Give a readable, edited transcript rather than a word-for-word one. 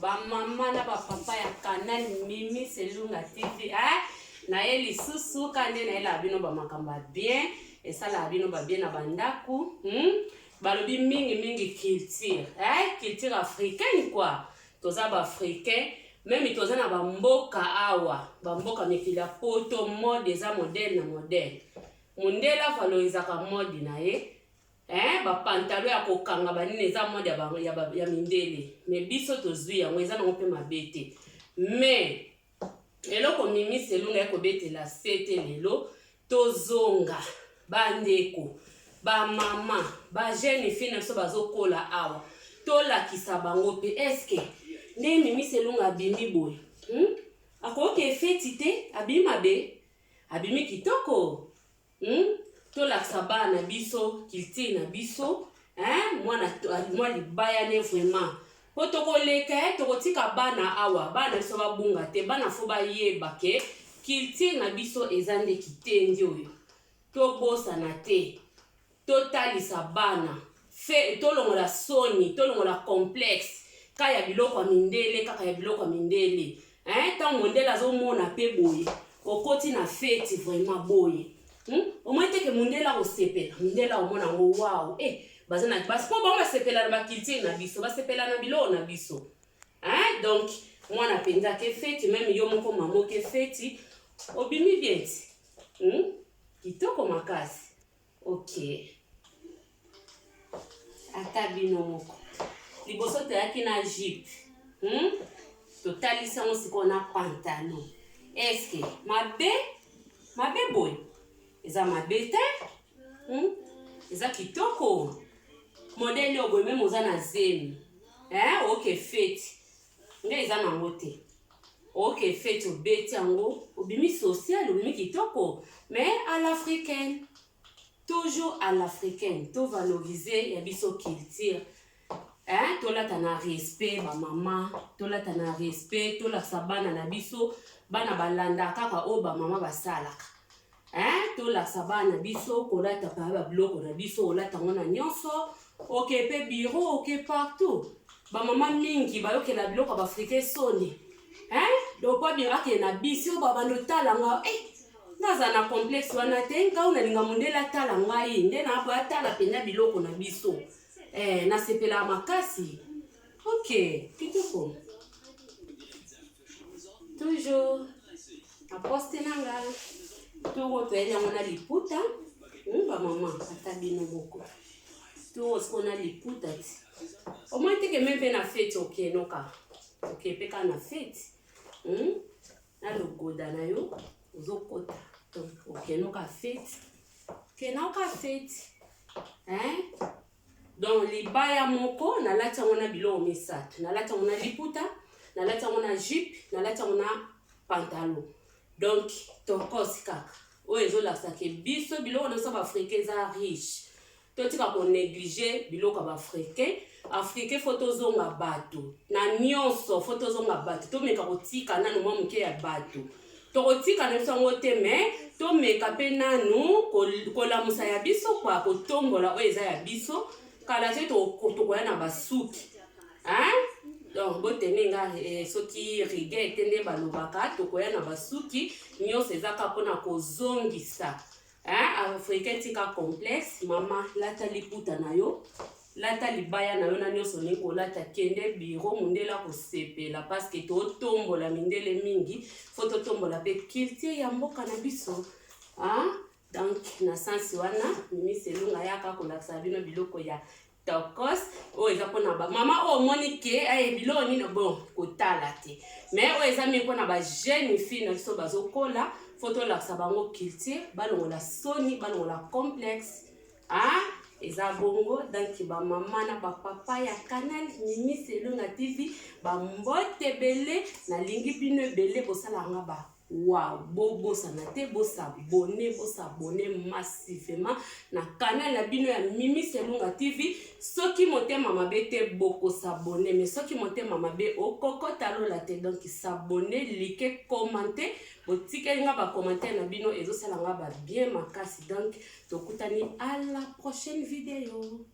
Ba mama na ba papa ya canal Mimi Selunga TV eh? Naye lisusu ka nde nayelaka bino ba makambo ya bien esalaka bino ba bien na bandaku Balobi mingi mingi culture eh? Culture africaine quoi, toza ba africain meme toza na bamboka awa, bamboka mikili ya poto, mode eza modèle na modèle. Mondele avalorisaka mode na ye eh, ba pantalon ya kokanga banini eza mode ya mindele, mais biso tozwi yango, eza nango mpe mabe te. Mais eloko Mimi Selunga ekobetela sete lelo, tozonga bandeko, bamama, ba jeune fille na biso bazokola awa, tolakisa bango mpe eske nde Mimi Selunga abimi boye, Akoki efeti te, abimi mabe, abimi kitoko. Tolakisa bana na biso culture na biso, hein? Mwana mwa libaya ne vraiment po tokoleka, tokotika bana awa, bana biso babunga te. Bana faut bayeba ke culture na biso eza nde kitendi oyo, tobosana te, totalisa bana fe, tolongola soni, tolongola complexe ka ya biloko ya mindele, kaka ya biloko ya mindele, hein? Ntango mondele azomona mpe boye okoti na feti vraiment boye, Omoni teke mondele akosepela, mondele akomona yango wow, baza na basi mpo bango basepela na baculture na biso, basepela na biloko na biso, hein? Donc mwana mpenza ake feti, même yo moko mama oke feti, obimi bien ti, Kitoko makasi. Ok, ata bino moko liboso toyaki na jupe, Totalisi yango sikoyo na pantalon. Eske mabe mabe boye? Eza mabe te, Eza kitoko modèle oyo boye, même oza na zemi, eh? Oke feti nde eza nango te, oke feti, obeti yango, obimi social, obimi kitoko, mais à l'africaine, toujours à l'africaine. Tovaloriser ya biso culture, hein? Tolata na respect, bamama, tolata na respect, tolakisa bana na biso. Bana balanda kaka oyo bamama basalaka, hein? Tolakisa bana na biso kolata pa babiloko na biso, olata yango na nyonso, oke mpe bureau, oke partout. Bamama mingi bayokela biloko ya baafricain soni, hein? Donc po akende na bisi oyo babanda otalanga, nga aza na complexe wana te. Ngai nalinga mondele atala ngai nde na boye, atala mpenza biloko na biso, nasepelaka makasi. Ok, kitoko toujours na poste na nga. Toko toyeli yango na liputa, Bamama, ata bino moko, toko sikoyo na liputa ti omoi teke me mpe na feti, okenoka oke mpe kaka na feti, Na logoda na yo ozokota, donc okenoka feti, okenoka feti, hein? Donc libaya moko nalati yango na biloko misato: nalati yango na liputa, nalati yango na jupe, nalati yango na pantalon. Donc tokosi kaka oyo ezolakisa ke biso biloko na biso baafricain eza riche. Totika konégliger biloko ya baafricain. Africain, faut tozonga bato na nyonso, faut tozonga bato, tomeka kotika nanu mwa moke ya bato. Tokotika na biso yango te, mais tomeka mpe nanu kolamusa ya biso kwa kotombola oyo eza ya biso. Kala te tokoya na basuki, hein? Donc botene nga, soki rigueur te nde balobaka, tokoya na basuki nyonso, eza kaka mpona kozongisa, hein? Africain, tika complexe. Mama, lata liputa na yo, lata libaya na yo na nyonso olingi kolata, kende bureau, mondele akosepela, parce que totombola mindele mingi, faut totombola mpe culture ya mboka na biso, hein? Donc na sansi wana Mimi Selunga yaka kolakisa bino biloko ya tokos oyo eza mpona bamama oyo omoni ke aye biloko nini, bon, kotala te, mais oyo eza mingi mpona bajeune fille na biso bazokola. Faut tolakisa bango culture, balongola soni, balongola complexe, ah, eza bongo. Donc bamama na bapapa ya canal Mimi Selunga TV, bambote ebele, nalingi bino ebele, bosalanga ba wow. Bobosana te bos'abonner, bos'abonner massivement na canal na bino ya Mimi Selunga TV. Soki motema mabe te, bokos'abonner, mais soki motema mabe, okokota lola te. Donc s'abonner, like, commenter, botikeli nga bacommentaire na bino, ezosala nga babien makasi. Donc tokutani à la prochaine vidéo.